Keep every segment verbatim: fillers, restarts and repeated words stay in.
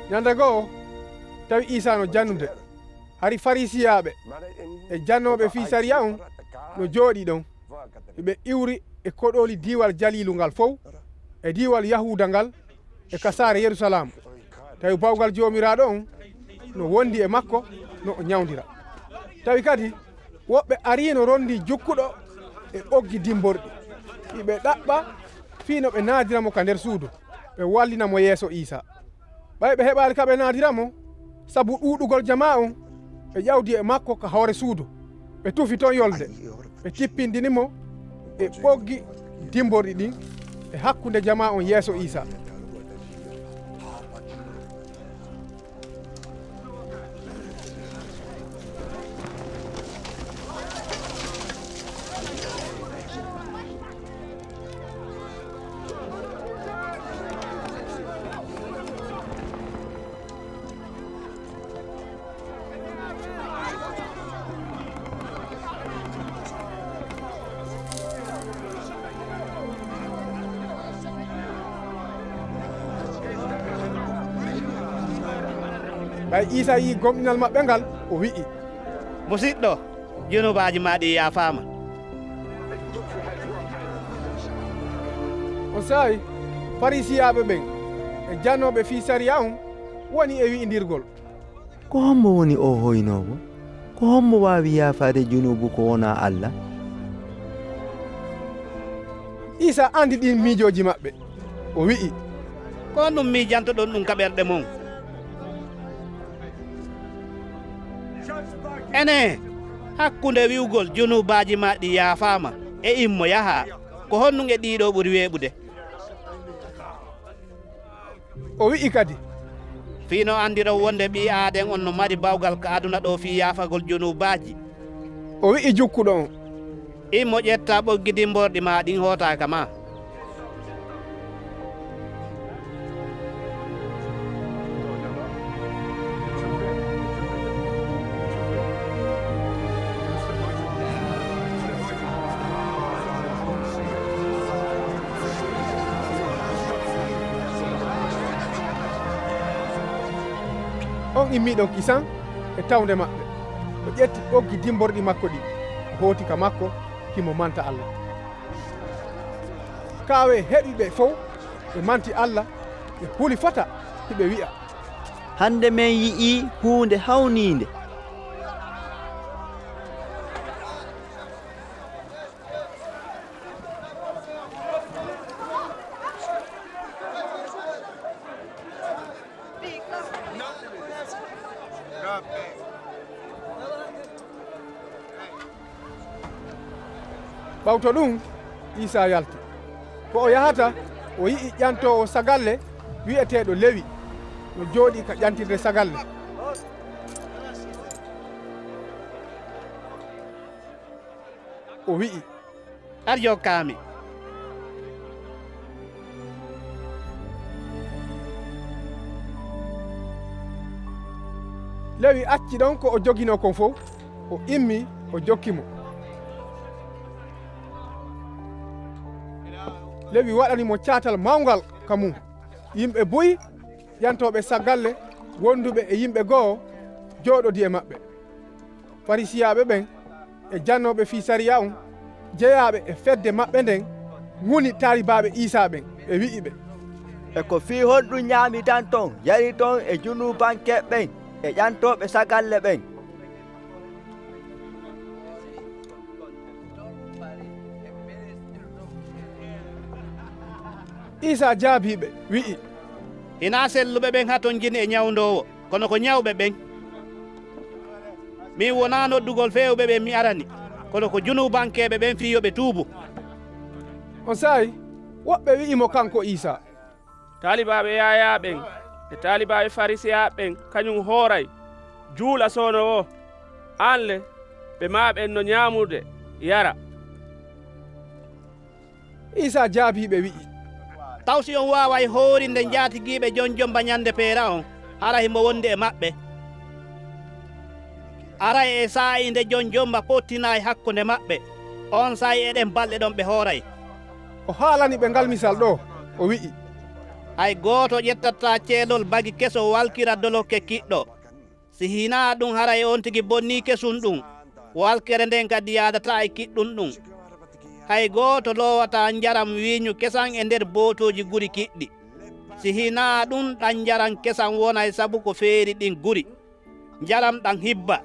Ñande goo, tawi Iisaa no jannude. Hari Fariisiyaaɓe e jannooɓe fii sariya on no jooɗii ɗon. Hiɓe iwri e koɗooli diiwal Jaliilu ngal fow, e diiwal Yahuuda ngal, e ka saare Yerusalaam. Tawi bawgal Joomiraaɗo on no wondi e makko, no o ñawndira. Tawi kadi, woɓɓe ariino rondii jukkuɗo e ɓoggi dimborɗi. Hiɓe ɗaɓɓa fii no ɓe naadira mo ka nder suudu, ɓe wallina mo yeeso Iisaa. Ɓay ɓe heɓaali ka ɓe naadira mo, sabu ɗuuɗugol jamaa on, ɓe ƴawdi e makko ka hoore suudu. Ɓe tufi ton yolde, ɓe tippindini mo e ɓoggi dimborɗi ɗin e hakkunde jamaa on yeeso Iisaa. Ɓay Iisaa yi'i gomɗinal maɓɓe ngal, o wi'i, "Musiɗɗo, junubaaji maa ɗin yaafaama." On saa'i, Fariisiyaaɓe ɓen e jannooɓe fii sariya on woni e wi'indirgol, "Ko hombo woni oo hoynoowo? Ko hombo waawi yaafaade junuubu ko wonaa Alla?" Iisaa andi ɗin miijooji maɓɓe, o wi'i, "Ko honɗun miijantoɗon ɗun ka ɓerɗe mon? Enee, hakkunde wi'ugol, 'Junuubaaji maa ɗin yaafaama,' e immo yahaa, ko honɗun e ɗii ɗoo ɓuri weeɓude?" O wi'i kadi, "Fii no andiron wonde Ɓii Aaden on no mari bawgal ka aduna ɗoo fii yaafagol junuubaaji." O wi'i jukkuɗo on, "Immo ƴettaa ɓoggi dimborɗi maa ɗin hootaa ka maa." On immii ɗon kisan e tawnde maɓɓe, o ƴetti ɓoggi dimborɗi makko ɗin, o hooti ka makko, himo manta Alla. Kaawe heɓi ɓe fow, ɓe manti Alla, ɓe huli fota, hiɓe wi'a, "Hande men yi'ii huunde hawniinde." Ɓawto ɗun, Iisaa yalti. Ko o yahata, o yi'i ƴantoowo sagalle wi'eteeɗo Lewi no jooɗii ka ƴantirde sagalle. O wi'i, "Ar jokkaa mi." Lewi acci ɗon ko o joginoo kon fow, o immii, o jokki mo. Lewi waɗani mo caatal mawngal ka mun. Yimɓe buy, ƴantooɓe sagalle, wonduɓe e yimɓe goo, jooɗodii e maɓɓe. Fariisiyaaɓe ɓen e jannooɓe fii sariya on, jeyaaɓe e fedde maɓɓe nden, ŋuni taalibaaɓe Iisaa ɓen, ɓe wi'i ɓe, "E ko fii honɗun ɲaamiton ton, yariton e junuubankeeɓe ɓen e ƴantooɓe sagalle ɓen?" Iisaa jaabii ɓe, wi'i, "Hinaa selluɓe ɓen hatonjini e ɲawndoowo, kono ko ɲawɓe ɓen. Min wonaa noddugol feewuɓe ɓen mi arani, kono ko junuubankeeɓe ɓen fii yo ɓe tuubu." On saa'i, woɓɓe wi'i mo kanko Iisaa, "Taalibaaɓe Yaayaa ɓen e taalibaaɓe Fariisiyaaɓe ɓen kaɲun hooray, juula soono woo. An le, ɓe maa ɓen no ɲaamude, yara." Iisaa jaabii ɓe, wi'i, "Taw si on waaway hoorinde njaatigiiɓe jon jomba ɲande peera on, hara himo wondi e maɓɓe? Aray e saa'i nde jon jomba pottinay hakkunde maɓɓe, on saa'i e ɗen balɗe ɗon ɓe hooray." O haalani ɓe ngal misal ɗoo, o wi'i, Hay gooto ƴettataa ceelol bagi keso walkira dolokke kiɗɗo. Si hinaa ɗun, haray on tigi bonnii kesun ɗun, walkere nden kadi yaadataa e kiɗɗun ɗun. Hay gooto loowataa njaram wiiñu kesan e nder bootooji guri kiɗɗi. Si hinaa ɗun, ɗan njaram kesan wonay sabu ko feeri ɗin guri. Njaram ɗan hibba,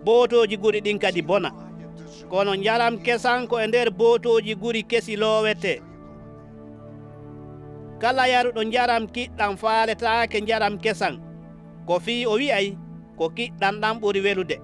bootooji guri ɗin kadi bona. Kono njaram kesan ko e nder bootooji guri kesi loowetee. Kala yaruɗo njaram kiɗɗan faaletaake njaram kesan, ko fii o wi'ay ko kiɗɗan ɗan ɓuri welude.